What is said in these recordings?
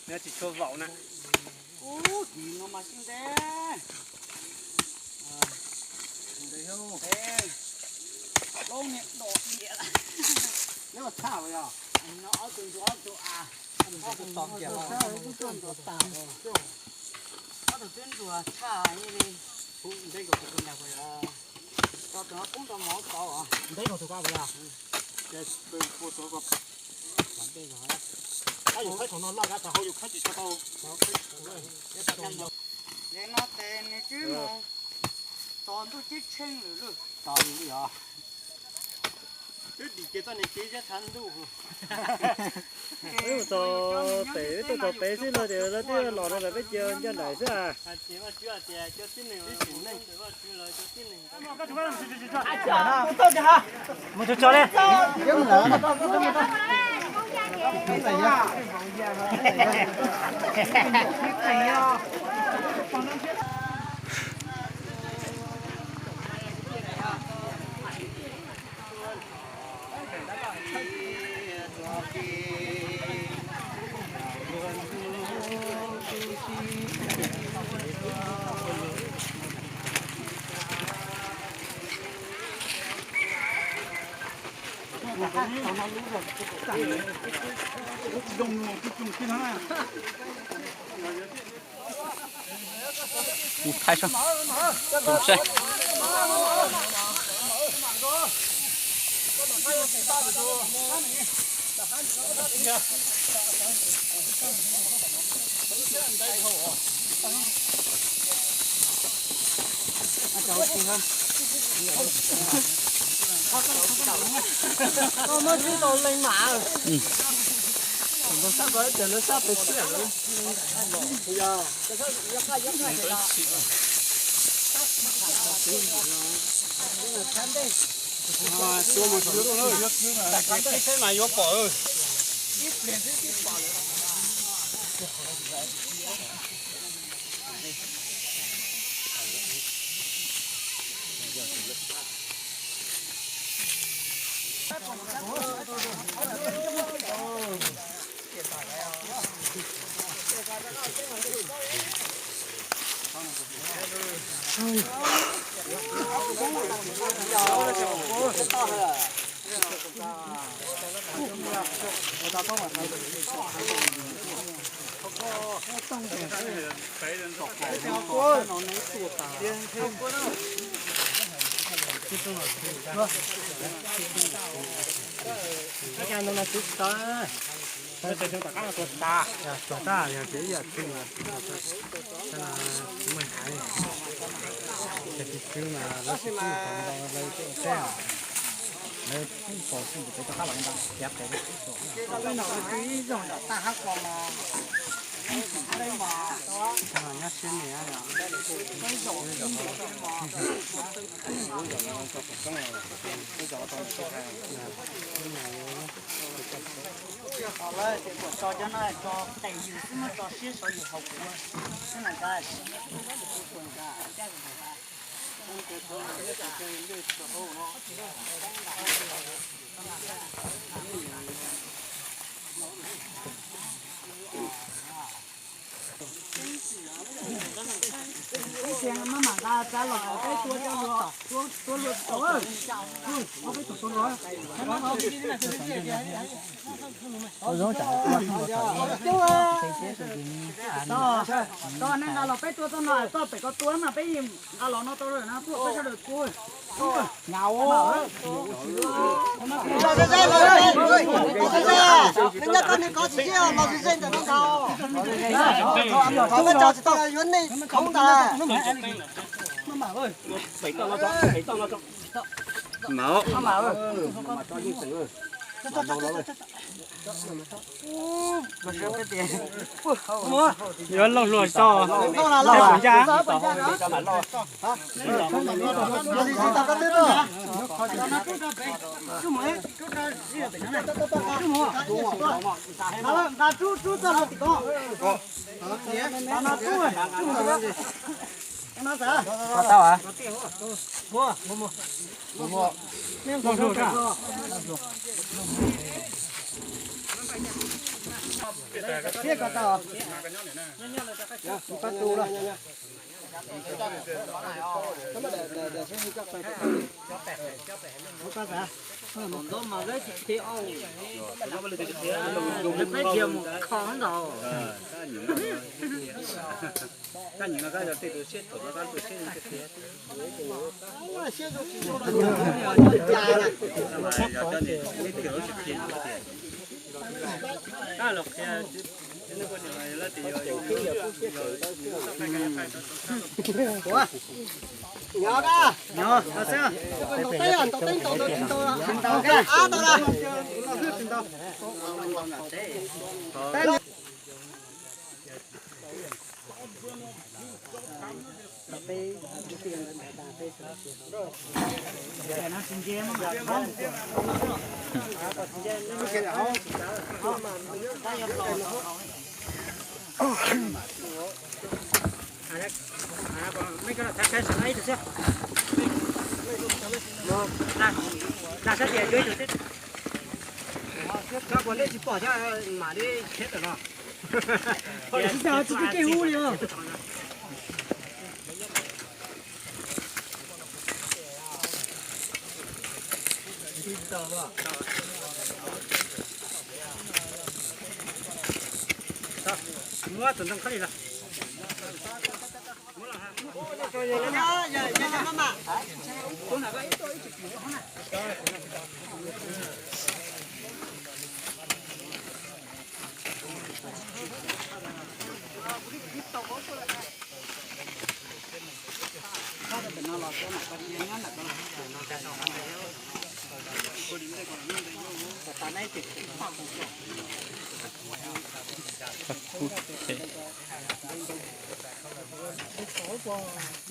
Nws tsis tshua vaum na. Ub, tim no mas xyov ntev. Loob niag dom tiag. Nyob tshaj los yog? No ob tug ntsuag ob tug av. Ob tug twb ntsuag tshaj li. Ntev nkaus tus ko ntag. Tso tus no poob rau mov tod. Ntev nkaus tus ko puas yog? Yus thaij thaum no loj kab tag hauv yus khaib tsis tshua tau. Ces no ces nws twb mus tos ntuj ceeb tsheej lawm lauj. Tos li yog. Twb dim kiag txoj niag kev zab tshav ntuj. Wb mus txog pem, wb tuaj txog pem xwb no ces lawv twb los rau ntawm peb cia ncaj nraim xwb. Mus tso tso li. Mus thaij seb, tus seb. Koj muab tsis tau leej mas. Sab ko ib pliag lawv sab pem xwb. Mas yuav pom. Tuag tag yog kev ib yam twg, kuv mas hais, ces tus twg mas lawv tsis pub ntau lawv teb, lawv pub pom xwb ces peb rov qab los ntawd tiav pem. Nyob siab niam. Tso lawm ces kuv tso cov no tso tes yus xwb, muab tso siab saud yus haus kuv xwb na. Ib txhia maj mam nqa tsa los peb tua cov luag, tua luag tau. Peb tua luag. Koj nej nqa los peb tua txog no, koj pem ko tua mas peb nqa los no tau lawm na, tuaj peb sawv daws tua. Los ze ze, los ze ze, los ze ze ntawm no ntag. Thov koj tso tsis tau yuav nej khoob ntag. Yuav lauj hluas tso, lauj hluas ncaj. Tau. Thiab ko tau. Ko tu lawm. Ntau mas lawv tsis qhia, lawv pheej tias mus kho ntau. Ua, nyob, nyob, ntaus teb, ntaus teb, ntaus tau, tsis ntaus, ab tau na. Tsis tau tsis tau kev hu li os. Muab tus ntoo khob li los.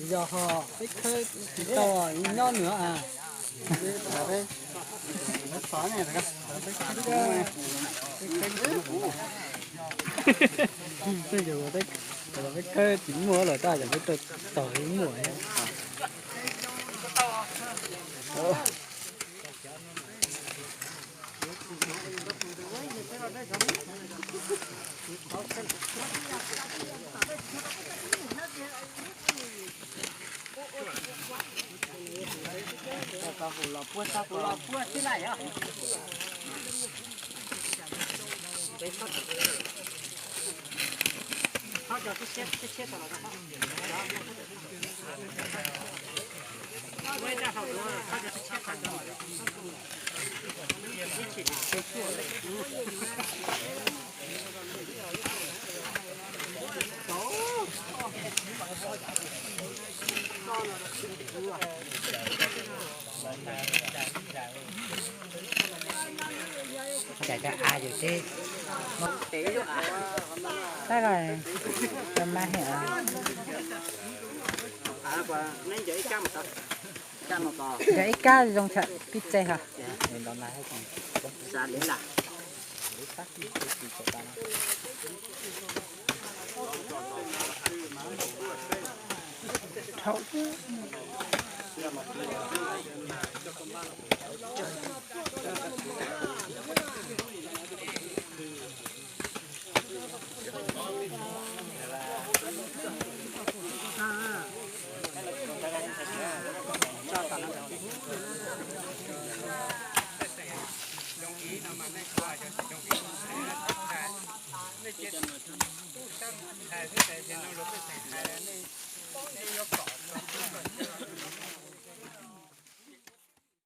Yog ho peb khawb tsis tau nyob nws a. Peb khawb tsis muaj lawm tab yog peb tau ib muam. Tab los, mas him. Yog ib kab zoo tshaj pib txeg ha.